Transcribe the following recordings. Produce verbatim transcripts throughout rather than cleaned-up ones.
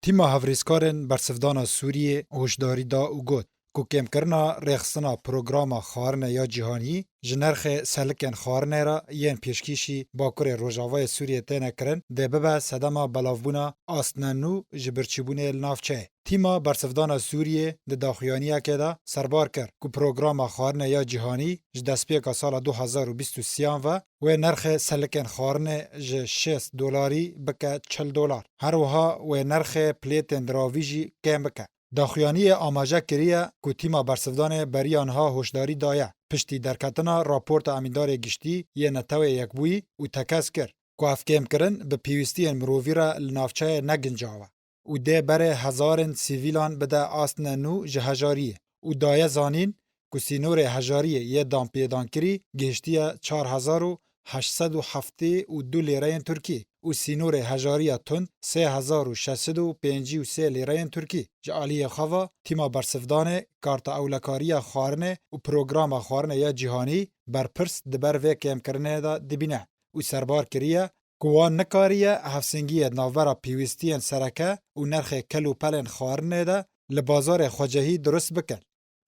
Tîma hevrêzkarên bersivdana Sûriyê hoşdarî da û got ku kêmkirina rêxistina programa xwarine ya cîhanî ji nirxê selikên xwarine re yên pêşkêşî Bakurê Rojavayê Sûriyê têne kirin dê bibe sedema belavbûna astine nû ji birçîbûnê li navçeyê. Tîma bersivdana Sûriyê di daxuyaniyekê de serbar kir ku programa xwarine ya cîhanî ji destpêka sala du hezar û bîst û sêyan ve wê nirxê selikên xwarinê ji şêst dolarî bike çil dolar. Her wiha wê nirxê plêtên diravî jî kêm bike. Daxuyaniyê amaje kiriye ku tîma bersivdanê beriya niha hoşdarî daye, piştî derketina raporta Emîndarê Giştî yê Netewê Yekbûyî û tekez kir ku ev kêmkirin bi pêwîstiyên mirovî re li navçeyê ne gincaw e û dê berê hezarên sivîlan bide astine nû ji hejariyê û daye zanîn ku sînorê hejariyê yê danpêdankirî gihiştiye çar hezar û heşt sed û heftê û du lêreyên Tirkî û sînorê hejariya tund sê hezar û şeş sed û pêncî û sê lêreyên Tirkî. Ji aliyê xwe ve tîma bersivdanê karta ewlekariya xwarinê û programa xwarine ya cîhanî berpirs di ber vê kêmkirinê de dibîne û serbar kiriye ku wan nikariye hevsengiyê di navbera pêwîstiyên sereke û nirxê kel û pelên xwarinê de li bazarê xwecehî dirust bikin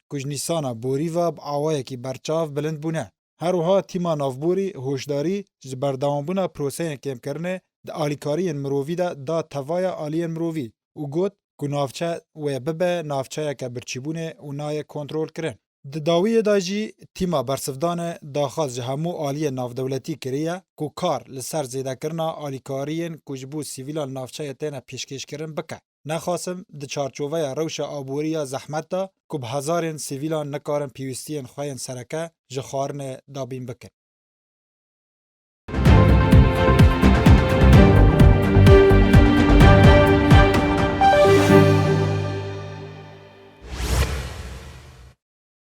ku ji nîsana borî ve bi awayekî berçav bilind bûne. Her wiha tîma navborî hoşdarî ji berdewambûna proseyên kêmkirinê di alîkariyên mirovî de da tevaya aliyên mirovî û got ku navçe wê bibe navçeyeke birçîbûnê û nayê kontrolkirin. Di dawiyê de jî tîma bersivdane daxwaz ji hemû aliyên navdewletî kiriye ku kar li ser zêdekirina alîkariyên ku ji bo sivîlan navçeyê têne pêşkêşkirin bike. Nexasim di çarçoveya rewşa aborî ya zehmet de ku bi hezarên sivîlan nikarin pêwîstiyên xwe yên sereke ji xwarinê dabîn bikin.